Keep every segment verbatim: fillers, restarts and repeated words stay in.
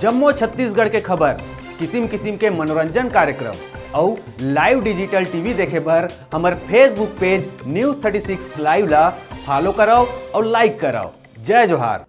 जम्मो छत्तीसगढ़ के खबर, किसिम किसिम के मनोरंजन कार्यक्रम अउ live digital T V देखे बर हमर Facebook page News thirty six Live ला follow करव अउ like करव। जय जोहार।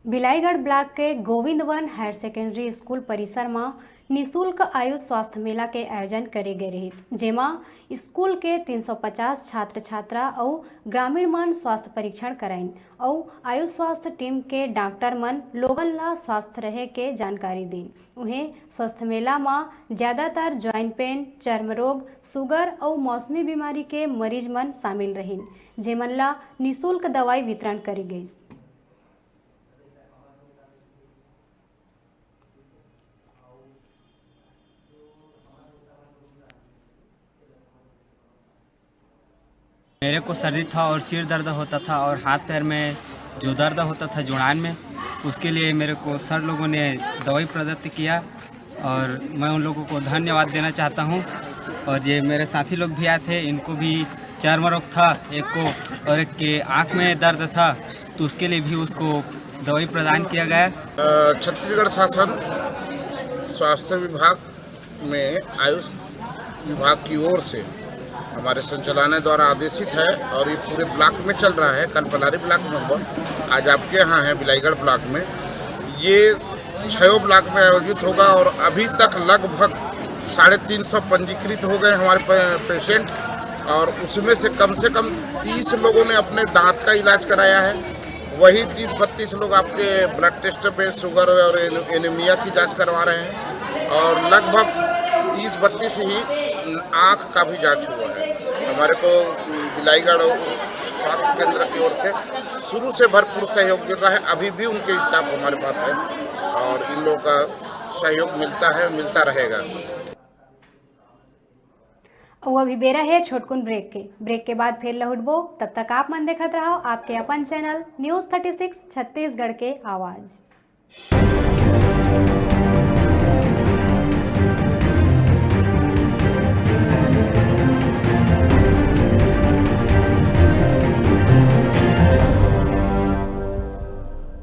भिलाईगढ़ ब्लॉक के गोविंदवन हायर सेकेंडरी स्कूल परिसर म निशुल्क आयुष स्वास्थ्य मेला के आयोजन करे गे रिहिस, जेमा स्कूल के तीन सौ पचास छात्र छात्रा अउ ग्रामीण मन स्वास्थ्य परीक्षण कराइन अउ आयुष स्वास्थ्य टीम के डॉक्टर मन लोगन ला स्वस्थ रहे के जानकारी दीन। उहें, स्वास्थ्य मेला म ज्यादातर joint pain, चर्म रोग, sugar अउ मौसमी बीमारी के मरीज मन शामिल रहिन, जेमन ला निशुल्क दवाई वितरण करे गइस। मेरे को सर्दी था और सिर दर्द होता था और हाथ पैर में जो दर्द होता था जुड़ान में, उसके लिए मेरे को सर लोगों ने दवाई प्रदत्त किया और मैं उन लोगों को धन्यवाद देना चाहता हूँ। और ये मेरे साथी लोग भी आए थे, इनको भी चर्म रोग था एक को, और एक के आँख में दर्द था, तो उसके लिए भी उसको दवाई प्रदान किया गया। अ, छत्तीसगढ़ शासन स्वास्थ्य विभाग में आयुष विभाग की ओर से हमारे संचालनालय द्वारा आदेशित है और ये पूरे ब्लॉक में चल रहा है। कल पलारी ब्लॉक में हुआ, आज आपके यहाँ है बिलाईगढ़ ब्लॉक में। ये छयों ब्लॉक में आयोजित होगा और अभी तक लगभग साढ़े तीन सौ पंजीकृत हो गए हमारे पे-, पेशेंट, और उसमें से कम से कम तीस लोगों ने अपने दांत का इलाज कराया है। वही तीस बत्तीस लोग आपके ब्लड टेस्ट पे शुगर और एन-, एनीमिया की जांच करवा रहे हैं और लगभग तीस बत्तीस ही आँख का भी जांच हुआ है। हमारे को बिलाईगढ़ स्वास्थ्य केंद्र की ओर से शुरू से भरपूर सहयोग मिल रहा है, अभी भी उनके स्टाफ हमारे पास है और इन लोगों का सहयोग मिलता है, मिलता रहेगा। अउ अभी बेरा हे छोटकुन ब्रेक के। ब्रेक के बाद फेर लहुटबो, तब तक आप मन देखत रहव आपके अपन channel news thirty six Chhattisgarh के आवाज़।